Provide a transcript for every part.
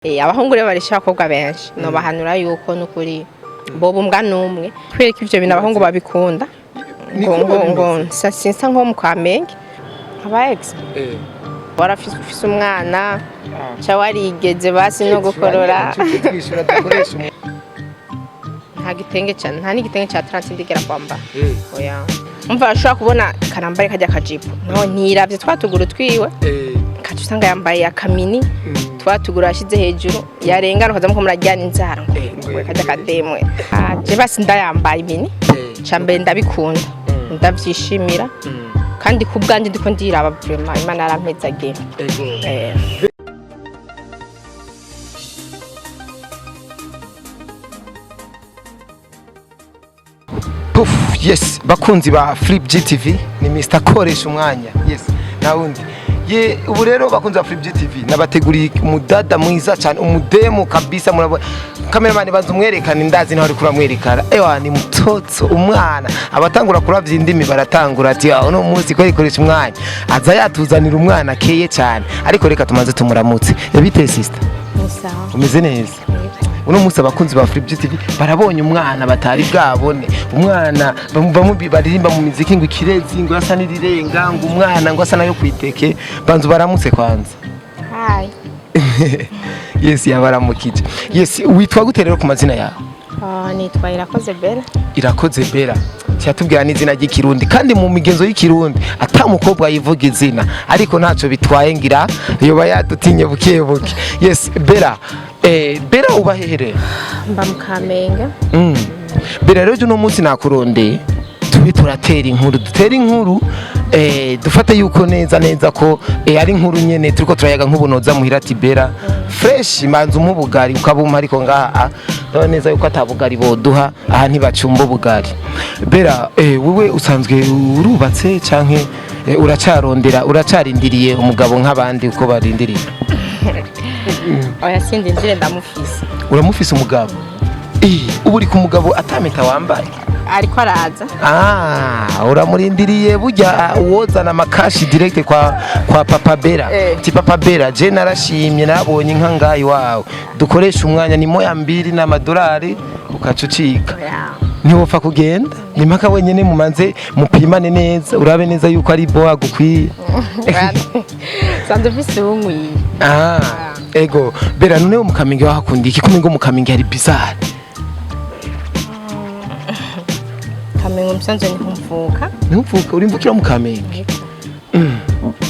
Abahungu rero barisha abakobwa benshi, nobahanura yuko nukuri boba umbwa n'umwe, kubera ko ivyo bintu abahungu babikunda. Niko Ngo ngo ngo bimeze. sinsa nko mu Kamenge aba ex warafise, ufise umwana ca warigeze basi no gukorora. Twishura dukoresha Nta gitenge ca, nta n'igitenge ca 30 ndigera kwambara. Oya, umva, arashobora kubona karambare kajya kajipo, no ntiravye twa tuguru twiwe, kaca usanga yambaye akamini, twa tuguru yashize hejuru, yarengana ukaza muko muraryana inzara ngo ngo kajya kademwe. Ah, je basi ndayambaye imini ca mbere ndabikunda, ndavyishimira, kandi ku bwanje ndiko ndiraba, vraiment Imana yarampezagiye. Ego. Puf, yes, bakunzi ba Flip GTV, ni Mr Koresha umwanya. Yes, na wundi. Ye, ubu rero bakunzi ba Flip GTV, nabateguriye umudada mwiza cyane, umudemu kabisa. Murabona cameraman, banza umwerekane, ndazi naho ari kuramwerekana. Ewa, ni mutotso, umwana abatangura kuravya indimi baratangura ati: "Ah, uno munsi ko ikoresha umwanya aza yatuzanira umwana keye cyane." Ariko reka tumaze tumuramutse. Bite sister? Ni sawa. Umeze neza? Uno munsi abakunzi ba Flip TV barabonye umwana batari bwabone, umwana baririmba mu miziki ngo ikirezi ngo asa n'irirenga, ngo umwana ngo asa nayo kwiteke. Banzu baramutse kwanza. Hi. Yes, yabaramukije. Yes, witwa gute rero ku mazina yawe? Ah, nitwa Irakoze Bella. Irakoze Bella, cyatubwira n'izina ry'ikirundi, kandi mu migenzo y'ikirundi ata mukobwa yivuga izina, ariko ntacyo bitwaye, ngira yoba yadutinye buke buke. Yes, Bella, Bella uba hehe rero? Mba mu Kamenge. Bella rero, uno munsi nakurondeye tube turatera inkuru, dutere inkuru, dufate yuko neza neza ko ari inkuru nyene turiko turayaga nk'ubunoza muhira ati: "Bella fresh, manza umpa ubugari ukabumpa." Ariko ngaha ndabona neza yuko atabugari boduha aha, ntibacumba ubugari. Bella, wewe usanzwe urubatse canke uracarondera, uracarindiriye umugabo nk'abandi uko barindiriye? Oya, sindindire, ndamufise. Uramufise umugabo? Ubu uri ku mugabo atamita wambaye? Ariko araza. Ah, uramurindiriye. Burya uwozana amakashi direct kwa Papa Bera. Ti Papa Bera, je narashimye, nabonye inka ngaha iwawe, dukoresha umwanya ni moya mbiri n'amadolari ukaca ucika. Oya. Ntiwopfa kugenda, ni mpaka wenyene mumanze mupimane neza, urabe neza yuko ari bo agukwiye. Sanzwe ufise uwunkwiye. Ah, ego Bera, none wo mu Kamenge wahakunda iki? Kumengo mu Kamenge hari bizarre. Kamenge umusanzwe niho mvuka. Ntumvuka, urimvukira mu Kamenge?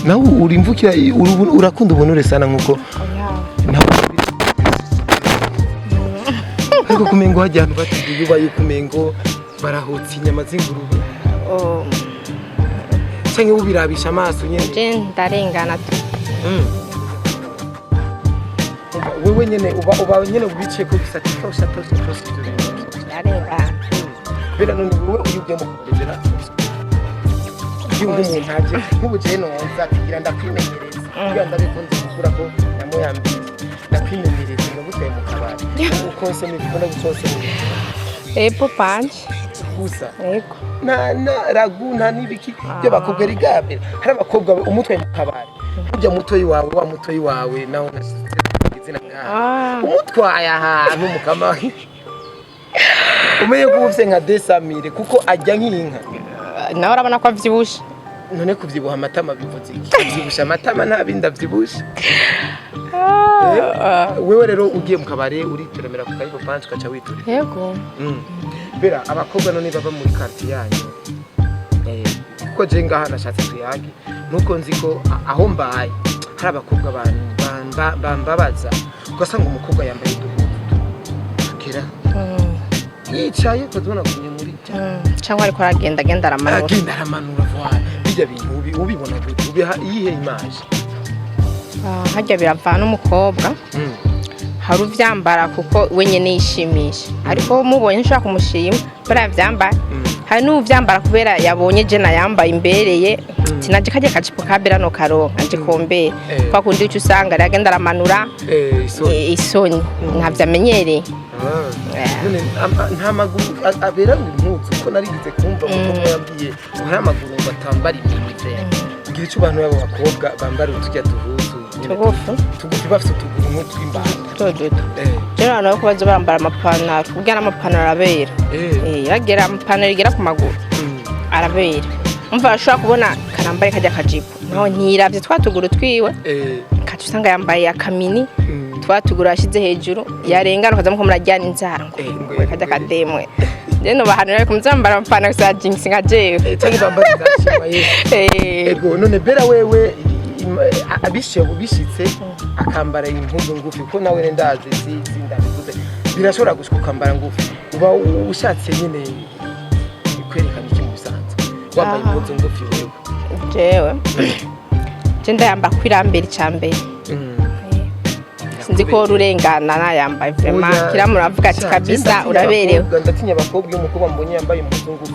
Nawe urimvukira, urakunda ubunure sana nkuko Oya. nawe, ariko kumengo hajya ahantu bateguye ubaye kumengo barahotsa inyama z'ingurube. Oh, canke ubirabisha amaso nyene? Je ndarengana tu. Wewe nyene uba nyene ubiciye ko gusa ati tosha tosha tosha ivyo bintu. Ndarengana. Bera, none wewe iyo ugiye mu kurebera, iyo nk'umuntu aje nk'ubu jewe noza kugira ndakwimenyereza, kugira ndabikunze gukura ko namoyambiri ndakwimenyereza, ndagutwaye mu kabari, ukonsoma ibikunda gukonsoma? Epo panje. Gusa? Yego. Nta ragu, nta n'ibiki by'abakobwa rigabira. Hari abakobwa umutwe mu kabari, burya mutoyi wawe, wa mutoyi wawe nawe nashyize izina ngaha, umutwaye ahantu mukama, umenye ko uba ufise nka desamire kuko ajya nk'inka. Nawe urabona ko avyibushe. None kuvyibuha amatama bivuze iki? Kuvyibusha amatama nta bindi avyibushe. Wewe rero ugiye mu kabare uriteramira ku karibo panci ukaca witurira? Yego. Bera, abakobwa none baba muri quartier yanyu, kuko je ngaha nashatse tuyage nuko nzi ko aho mbaye hari abakobwa bambabaza, ugasanga umukobwa yambaye uduhuzu tugera yicaye ukazibona kumye muri Cyangwa ariko aragenda agenda aramanura. Agenda aramanura, voila. Bijya bintu ubibona gute? Ubiha iyihe image? Ah, harya biravana n'umukobwa. Hari uvyambara kuko we nyene yishimisha, ariko mubonye nshobora kumushima kubera yavyambaye. Hari n'uvyambara kubera yabonye je nayambaye imbereye, tinaje kajya kajipo ka Bera no karonka nje kombere. Kwa kundi uca usanga rero agenda aramanura. Isoni. Isoni, ntavyo amenyereye. None nta maguru abera ngo impuzu, ko narigeze kumva umukobwa yambwiye ngo hari amaguru ngo atambara imini. Ngira icyo abantu b'abo bakobwa bambara uturya duhuzu nyine. nyene Tugufi. Tugufi, bafise utuguru nk'utw'imbata. Duto duto. Rero abantu bariko baza bambara amapantaro, kubwira n'amapantaro arabera. Yagera amapantaro igera ku maguru, arabera. Umva, ashobora kubona karambaye kajya kajipo, naho ntiravye twa tuguru twiwe, kaca usanga yambaye akamini, twa tuguru yashize hejuru, yarengana ukaza muko murajyana inzara ngo ngo ngo kajya kademwe. Rero bahanura ariko muzambara amapantaro za jeans nka jewe. Canke bambara za shima ye. Ego, none Bera wewe abishe bishitse akambara impuzu ngufi, kuko nawe ndazi si ndabivuze, birashobora gushika ukambara ngufi, uba ushatse nyine kwerekana iki mu bisanzwe wambaye impuzu ngufi wewe? Jewe je ndayamba kwirambera icambere. Sinzi ko rurengana nayambaye vraiment. Oya, kira muravuga ati sha, kabisa ndatinya uraberewe. Ndatinya abakobwa, iyo umukobwa mbonye yambaye impuzu ngufi,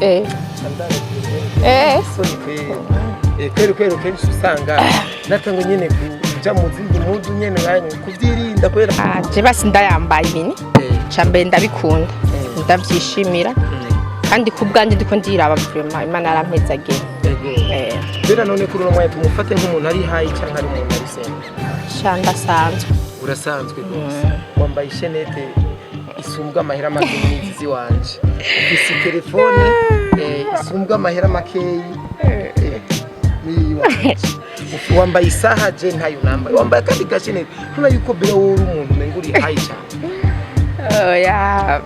soni kweri. Kweri kweri, kenshi usanga natangwe nyene kuja mu zindi mpuzu nyene nkanya kuvyirinda kubera Ah, je basi ndayambaye ibini cambere ndabikunda, ndabyishimira, kandi ku bwanjye ndiko ndiraba, vraiment Imana yarampezagiye. Ego. Bera none kuri uno mwanya tumufate nk'umuntu ari high cyangwa ari umuntu ari simple? Sha, ndasanzwe. Urasanzwe rwose. Wambaye ishenete isumbwa amahera make n'izi ziwanje, ufise telefone isumbwa amahera makeyi n'iyiwanje. Wambaye isaha je ntayo nambaye, wambaye akandi gashenete. Ntuna yuko Bera wowe uri umuntu umenga uri high cyane? Oya.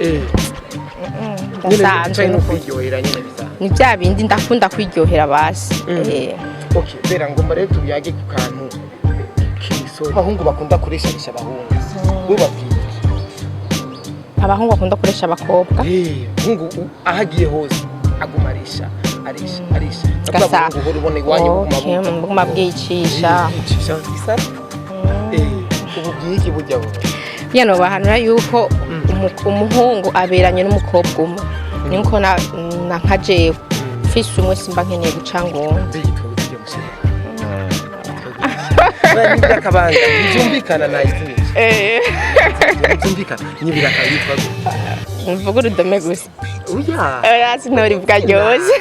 Nyene ndasanzwe. canke no N'ukuri. kwiryohera nyene bisanzwe. Ni bya bindi ndakunda kwiryohera basi. Okay, Bera, ngomba rero tubiyage ku kantu k'imisoro. Abahungu bakunda kuresharisha abahungu, bo babwira iki? Abahungu bakunda gukoresha abakobwa. Umuhungu aho agiye hose aguma arisha arisha arisha. Gasa. Abahungu uhora ubona iwanyu buguma Okay, buguma bwicisha. Bwicisha isa. Ubu bwiki burya buba Yano bahanura yuko umuhungu aberanye n'umukobwa umwe, niko na nka jewe mfise umwe simba nkeneye guca ngo Nzigitwa kijya mushyira nyibirakabanga ntibyumvikana nayizinisha. Ntibyumvikana, nyibiraka yitwa gute? Mvuga urudome gusa. Oya. Oya, sinorivuga ryose.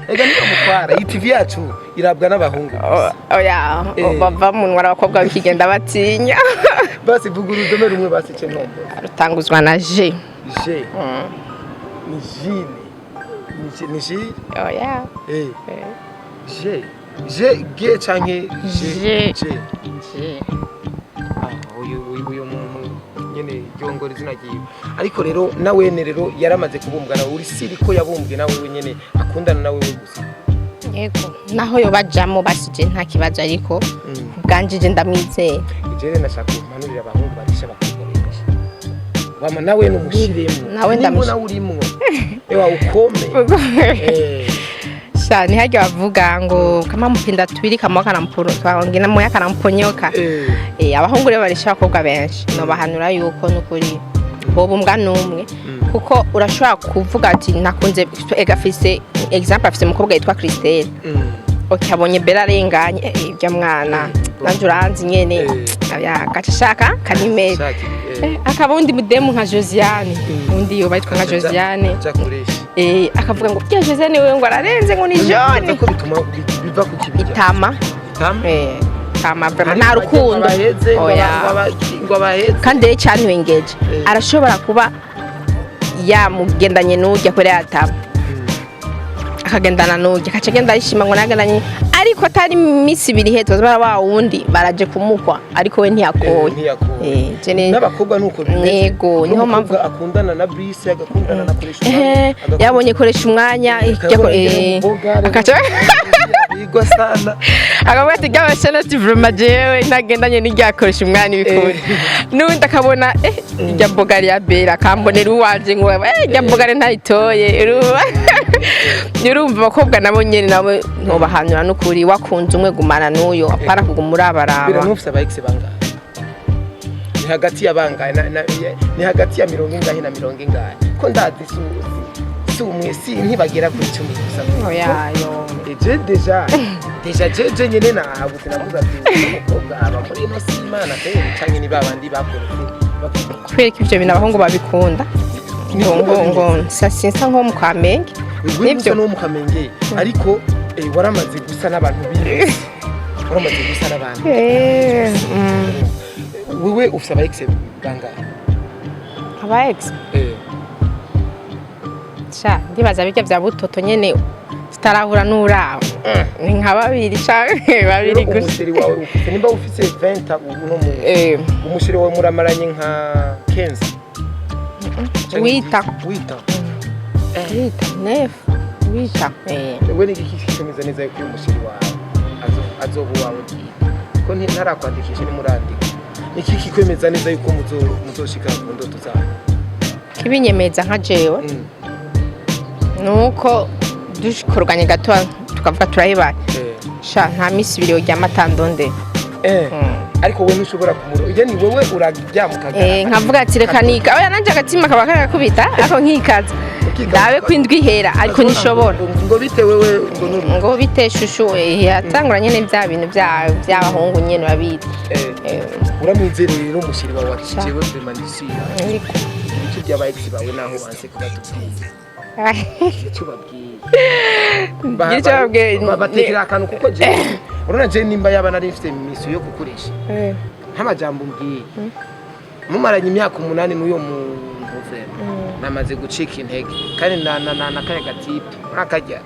Ega niyo mutwara iyi TV yacu irabwa n'abahungu gusa. Oya. Bava mu ntwara abakobwa bikigenda batinya. Basi vuga urudome rumwe basi ce ntombo. Rutanguzwa na G. G ni jine, ni G. Oya. G G G canke G? G. G. G. Ah, uyu muntu nyene ryongora izina ryiwe, ariko rero nawene rero yaramaze kubumbwa nawe, uri siri ko yabumbwe nawe wenyene, akundana nawe we gusa. Yego, naho yo bajamo basije nta kibazo, ariko ubwanje je ndamwizeye. Jere nashaka kumpanurira abahungu barisha abakobwa benshi, wama nawe numushiremo. Nawe Nimba nawe urimwo, ewa ukome. Sha, ntihajya bavuga ngo kama mpinda tubiri kamwe kanamporo moya kanamponyoka. Abahungu rero barisha abakobwa benshi, nobahanura yuko nukuri bobumbwa n'umwe, kuko urashobora kuvuga ati nakunze ega, afise example, afise umukobwa yitwa Christelle. Okay, abonye Bella arenganye, ibyo mwana nanje uranzi nyene. Gaca ashaka kanimero. Shaki. Akaba undi mudemu nka Josiane, undi yoba yitwa nka Josiane. Ja kuresha. Akavuga ngo bya Josiane wewe ngo ararenze, ngo ni jaune. Ko bituma biva ku kibijya? Itama. Itama. Tama vraiment nta rukundo. Abaheze ngo Oya. ngo abaheze. Kandi rero icantwengeje, arashobora kuba yamugendanye n'urya kubera yatama, akagendana n'urya, akaca agenda yishima ngo nagendanye, ariko atari iminsi 2 ihetse bazaba wa wundi baraje kumukwa, ariko we ntiyakoye. Ntiyakoye. Je N'abakobwa nuko bimeze. Yego, niho mpamvu N'umukobwa akundana na bisi, agakundana na koresha. Yabonye koresha umwanya akaca bigwa sana. Akavuga ati gaba shanati vraiment jewe ntagendanye n'iryakoresha umwanya ibikunda. N'undi akabona irya bogari ya Bera akambonera uwanje ngo irya bogari ntayitoye. Urumva abakobwa nabo nyene nabo ntobahanura n'ukuri, wakunze umwe gumana n'uyo, apana kuguma Bera, urabaraba. ntufise aba ex bangahe? Ni hagati ya bangahe ni hagati ya mirongo ingahe na mirongo ingahe? Ko ndazi si umwe, si ntibagera kuri 10 gusa. Oya yo. Je déjà je nyene nahabutse, navuze ati uyu mukobwa aba muri ino si Imana pe, canke ni babandi bakorotse bakunda. Kubera ko ivyo bintu abahungu babikunda ngo ngo ngo nsa sinsa nko mu Kamenge. Nibyo Nibyo. no mu Kamenge, ariko waramaze gusa n'abantu b'isi. Uramaze gusa n'abantu. Wewe ufise aba ex bangahe? Aba ex? Eh. Sha, ndibaza birya vya butoto nyene tutarahura n'uraba, ni nka babiri canke babiri gusa. Umu chéri wawe ufise, nimba ufise 20 uno mu umu chéri wawe muramaranye nka 15? Wita. Wita. Wita, neuf, wita. We ni igiki kikomeza neza yuko uyu mu chéri wawe azoba uwawe bwite, ko ntarakwandikisha, nimurandika? Ni iki kikwemeza neza yuko muzoshika ku ndoto zawe? Kibinyemeza nka jewe nuko dukoroganye gato tukavuga turahebanye, sha, nta misi 2 yoryama atandonde. Ariko wowe ntushobora kumuro iyo ni wowe uraryama ukagara? Nkavuga ati reka nika, oya, nanje agatima kaba karakubita, ariko nkikaza ndabe ko indwi ihera, ariko ntishobora. Ngo bite wewe, ngo nuru? Ngo bite chouchou, yatangura nyene vya bintu vy'abahungu nyene babizi. Uramwizereye rero umu chéri wawe ati Sha. jewe vraiment ndisiye Ariko ibice by'aba ex bawe, naho wanse kubatubwira icyo babwiye? Icyo babwiye Batekera akantu, kuko jewe urabona jewe nimba yaba nari mfite mission yo kukuresha nk'amajambo umbwiye mumaranye imyaka 8 n'uyo muntu, vraiment namaze gucika intege, kandi na kaya gatipe urakarya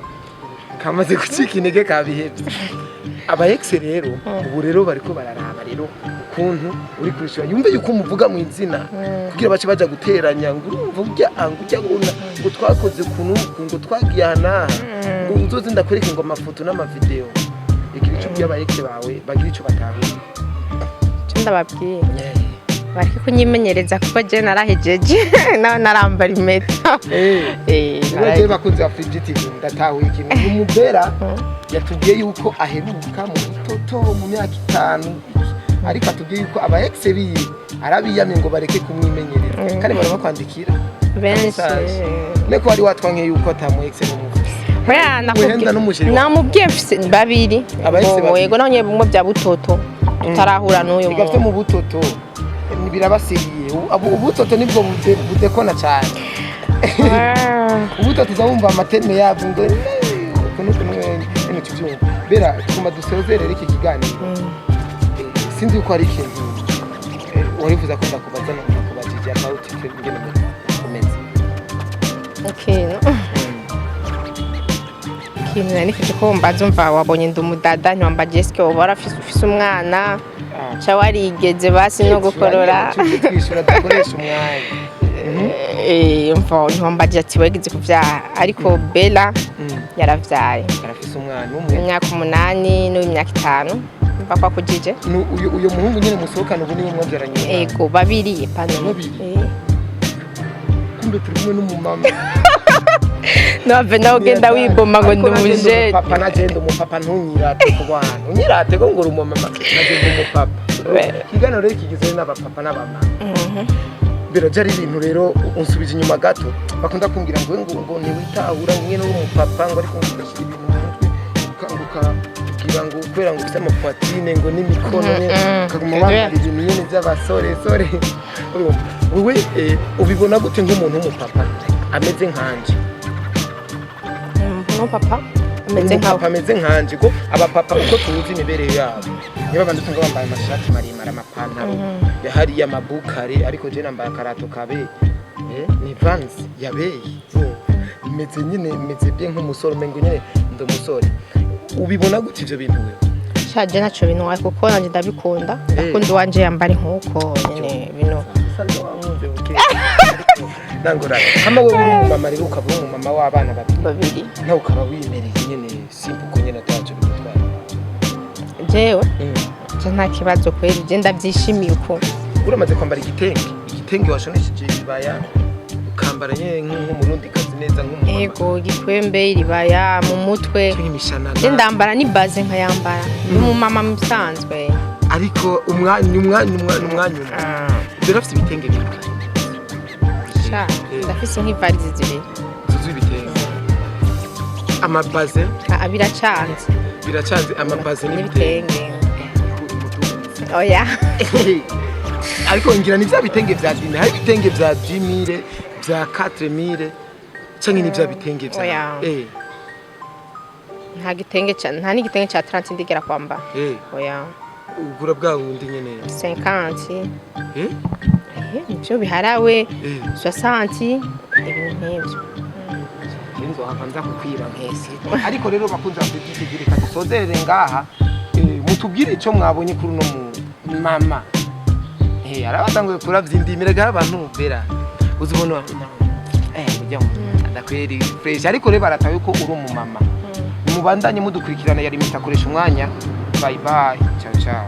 kamaze gucika intege, kabihebye. Aba ex rero ubu rero bariko bararaba rero ukuntu uri kurishura, yumve yuko umuvuga mu izina kugira bace baja guteranya ngo urumva urya, ngo urya, ngo twakoze ukuntu uku, ngo twagiye aha n'aha, ngo uzoze ndakwereke ngo amafoto n'amavideo. Igira ico ubwiye aba ex bawe, bagira ico batahura. Icyo ndababwiye, bareke kunyimenyereza kuko je narahejeje, nawe narambara impeta. Rero jewe, bakunzi ba Free TV, ndatahuye ikintu umubera yatubwiye yuko aheruka mu butoto mu myaka 5, ariko atubwiye yuko aba ex biwe arabiyamye ngo bareke kumwimenyereza, kandi barabakwandikira benshi. Message. Neko wari watwanke yuko atamu ex n'umufise. Oya, Wehenda n'umu chéri wawe. Namubwiye mfise babiri. Aba ex Ngo babiri. yego, naho nyene bumwe bya butoto tutarahura n'uyu Igafite muntu. mu butoto birabasiriye. Ubutoto nibwo budekona cyane. Ubutoto uza wumva amateme yabwo ngo ukuntu ukuntu nyene tubyumva. Bera tugomba dusozere iki kiganiro. Sinzi yuko hari ikintu warifuza ko ndakubaza, no nakubajije about ingene umeze. Ikintu ikintu nari nifuje ko mbaza, umva wabonye ndi umudada, ntiwambagiye eske woba warafise, ufise umwana ca warigeze basi no gukorora? Tujye twishyura, dukoresha umwanya. Umva ntiwambagiye ati wegeze kuvyara, ariko Bella yaravyaye. Arafise umwana umwe. Imyaka 8 n'uw'imyaka 5, umva ko akujije. Uyu muhungu nyine musohokana ubu niwe mwabyaranye umwana? Ego, babiri pano. Babiri? Kumbe turi kumwe n'umumama. Nove nawe ugenda wiboma ngo ndi Ariko nagenda umujene. umupapa, nagenda umupapa, ntunyirate ku bana, unyirate ko ngo uri umumama, nagenda umupapa. Ikiganiro rero kigizwe n'abapapa n'abamama. Biraja ari ibintu rero unsubije inyuma gato, bakunda kumbwira ngo ntiwitahura ngo nyine uri umupapa, ngo ariko ngo ugashyira ibintu mu mutwe, ngo ukagira ngo kubera ngo ufite ama poitrine ngo n'imikono nyine, ukaguma wambara ibintu nyine by'abasore sore. Urumva, wewe ubibona gute nk'umuntu w'umupapa ameze nkanje? No papa ameze nkawe. Umupapa ameze nkanje, ko abapapa uko tuzi imibereho yabo, niba abandi usanga bambaye amashati maremare, amapantaro hariya amabukare, ariko je nambaye akarato kabe ni Vans yabeye, meze nyine, meze bien nk'umusore, umengo nyine ndi umusore. Ubibona gute ivyo bintu wewe? Shaje ntaco bintwaye kuko nanje ndabikunda, ndakunda uwanje yambara nkuko nyene bino. Usanga wankunze buke nangorane hama wewe uri umumama rero, ukaba uri umumama w'abana babiri. Babiri. Nawe ukaba wimereye nyene simple uko nyene, ataco bigutwara? Jewe je nta kibazo kweri, je ndavyishimiye uko. Uramaze kwambara igitenge, igitenge washonesheje ibibaya, ukambara nyene nk'umurundi kazi neza, nk'umumama? Ego, igikwembe, iribaya mu mutwe. Canke imishanana. Je ndambara n'ibaze nkayambara, ndi umumama musanzwe. Ariko umwanya, umwanya, umwanya, umwanya umwe dore afite ibitenge bingahe? Sha, ndafise nk'ivarizi zibiri. Zuzuye ibitenge, amabaze? Ah, biracanze. Biracanze, amabaze n'ibitenge. N'ibitenge, oya. Ariko ngira ni bya bitenge vya dimi, hari ibitenge vya 10 000, vya 4000, canke ni bya bitenge vya Oya. Nta gitenge ca, nta n'igitenge ca 30 ndigera kwambara. Oya. Ugura bwa wundi nyene. 50. Nivyo biharawe. 60, ibintu nk'ivyo. Nzohava nza kukwiba nkese. Ariko rero, bakunze bakubyitegereka, reka dusozerere ngaha. Mutubwire icyo mwabonye kuri uno mu mama. Arabatanguye kuravya indimi rega abantu bera uzibona ujya mu adakweri fresh, ariko rero baratawe ko uri umumama. Mubandanye mudukurikirana, yari mitakoresha umwanya. Bye bye, ciao ciao.